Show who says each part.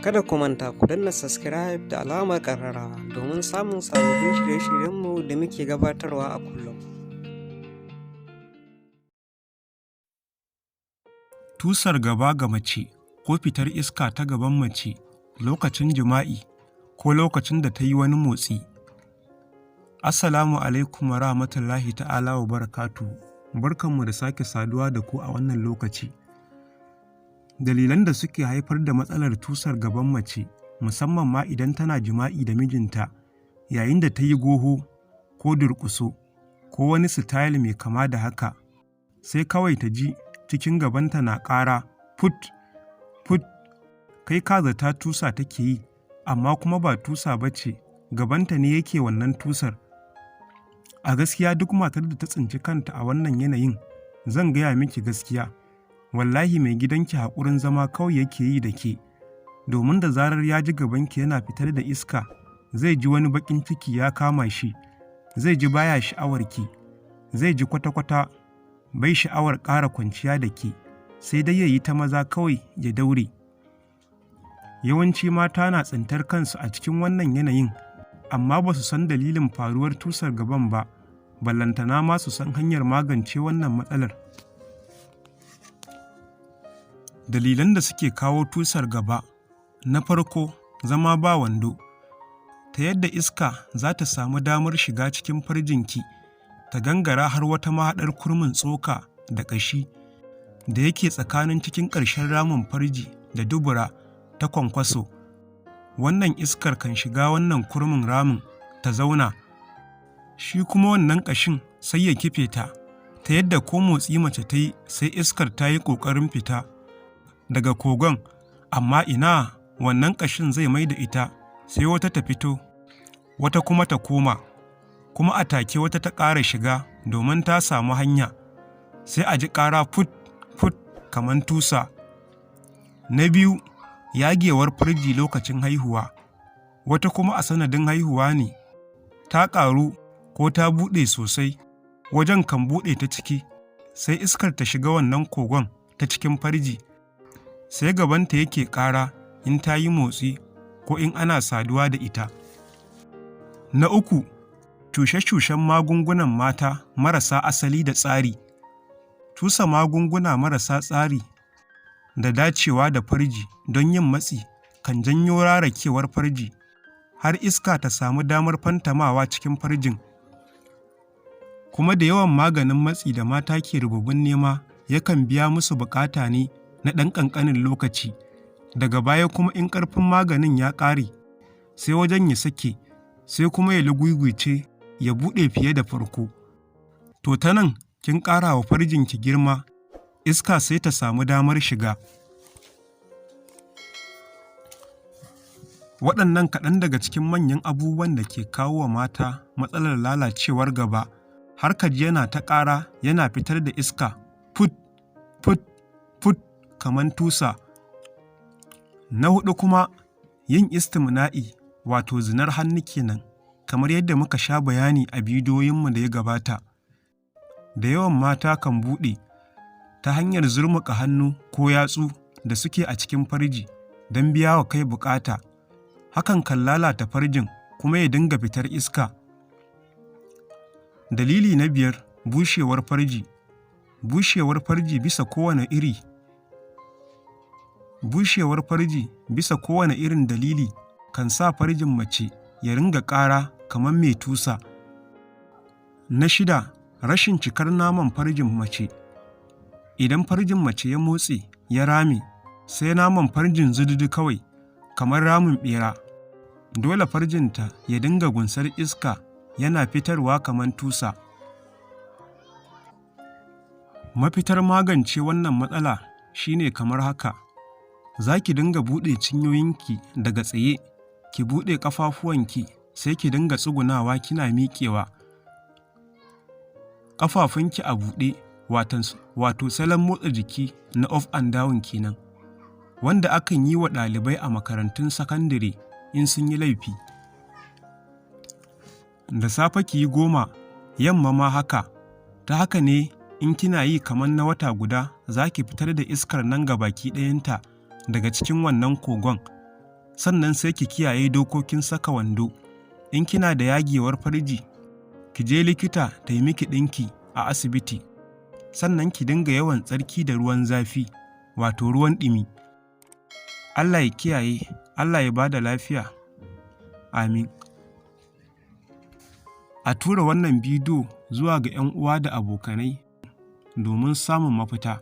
Speaker 1: Kada ku manta ku danna subscribe da alamar ƙararrawa domin samun sababbin shirye-shiryenmu da muke gabatarwa a kullum.
Speaker 2: Tusar gaba ga mace ko fitar iska ta gaban mace lokacin jima'i ko lokacin da ta yi wani motsi. Assalamu alaikum wa rahmatullahi ta'ala wa barakatuhu. Barkanmu da sake saduwa da ku a wannan lokaci. Dalilan da suke haifar da matsalar tusar gaban mace, musamman ma idan tana jima'i da mijinta yayin da ta yi goho ko durƙuso ko wani sitayil mai kama da haka, sai kawai ta ji cikin gabanta na ƙara fut fut, kai ka zata tusa take yi, amma kuma ba tusa ba ce, gabanta ne yake wannan tusar. A gaskiya duk matar da ta tsinci kanta a wannan yanayin, zan gaya miki gaskiya, wallahi mai gidanki haƙurin zama kawai yake yi da ke, domin da zarar ya ji gabanki yana fitar da iska, zai ji wani baƙin ciki ya kama shi, zai ji baya sha'awarki, zai ji kwata-kwata bai sha'awar ƙara kwanciya da ke, sai dai ya yi ta maza kawai ya daure. Yawanci mata na tsintar kansu a cikin wannan yanayin, amma ba su san dalilin faruwar tusar gaban ba, ballantana ma su san hanyar magance wannan matsalar. Dalilan da suke kawo tusar gaba: na farko, zama ba wando, ta yadda iska za ta samu damar shiga cikin farjinki ta gangara har wata mahaɗar kurmin tsoka da ƙashi da yake tsakanin cikin ƙarshen ramin farji da dubura ta kwankwaso. Wannan iskar kan shiga wannan kurmin ramin ta zauna, shi kuma wannan ƙashin sai ya kife ta, ta yadda ko motsi mace ta yi sai iskar ta yi ƙoƙarin fita daga kogon, amma ina, wannan ƙashin zai mai da ita, sai wata ta fito, wata kuma ta koma, kuma a take wata ta ƙara shiga domin ta samu hanya, sai a ji ƙara fut fut kamar tusa. Na biyu, yagewar farji lokacin haihuwa, wata kuma a sanadin haihuwa ne, ta ƙaru ko ta buɗe sosai, wajen kan buɗe ta ciki, sai iskar ta shiga wannan kogon ta cikin farji, sai gabanta yake ƙara in ta yi motsi ko in ana saduwa da ita. Na uku, cushe-cushen magungunan mata marasa asali da tsari. Cusa magunguna marasa tsari da dacewa da farji don yin matsi kan janyo rarakewar farji har iska ta samu damar fantamawa cikin farjin. Kuma da yawan maganin matsi da mata ke rububin nema yakan biya musu buƙata ne na ɗan ƙanƙanin lokaci, daga baya kuma in ƙarfin maganin ya ƙare, sai wajen ya sake, sai kuma ya luguguyce ya buɗe fiye da farko. To ta nan kin ƙara wa farjinki girma, iska sai ta samu damar shiga. Waɗannan kaɗan daga cikin manyan abubuwan da ke kawo wa mata matsalar lalacewar gaba, har ka ji yana ta ƙara yana fitar da iska fut fut fut kamar tusa. Na huɗu kuma, yin istimna'i, wato zinar hannu kenan, kamar yadda muka sha bayani a bidiyoyinmu da ya gabata. Da yawan mata kan buɗe ta hanyar zurmuka hannu ko yatsu da suke a cikin farji don biya wa kai buƙata. Hakan kan lalata farjin kuma ya dinga fitar iska. Dalili na biyar, bushewar farji. Bushewar farji bisa kowane iri. Bushewar farji bisa kowane irin dalili kan sa farjin mace ya ringa ƙara kamar mai tusa. Na shida, rashin cikar naman farjin mace. Idan farjin mace ya motse ya rame, sai naman farjin zududu kawai kamar ramin ɓera. Dole farjinta ya dinga gunsar iska yana fitarwa kamar tusa. Mafitar magance wannan matsala shi ne kamar haka: za ki dinga buɗe cinyoyinki daga tsaye, ki buɗe ƙafafuwanki, sai ki dinga tsugunawa kina miƙewa. Ƙafafunki a buɗe, wato salon motsa jiki na up and down kenan, wanda akan yi wa ɗalibai a makarantun sakandire in sun yi laifi. Da safe ki yi 10, yamma ma haka, ta haka ne in kina yi kamar na wata guda za ki fitar da iskar nan gabaki ɗayanta daga cikin wannan kogon. Sannan sai ki kiyaye dokokin saka wando. In kina da yagewar farji, ki je likita ta yi miki ɗinki a asibiti. Sannan ki dinga yawan tsarki da ruwan zafi, wato ruwan ɗumi. Allah ya kiyaye, Allah ya ba da lafiya. Amin. A tura wannan bidiyo zuwa ga 'yan uwa da abokanai domin samun mafita.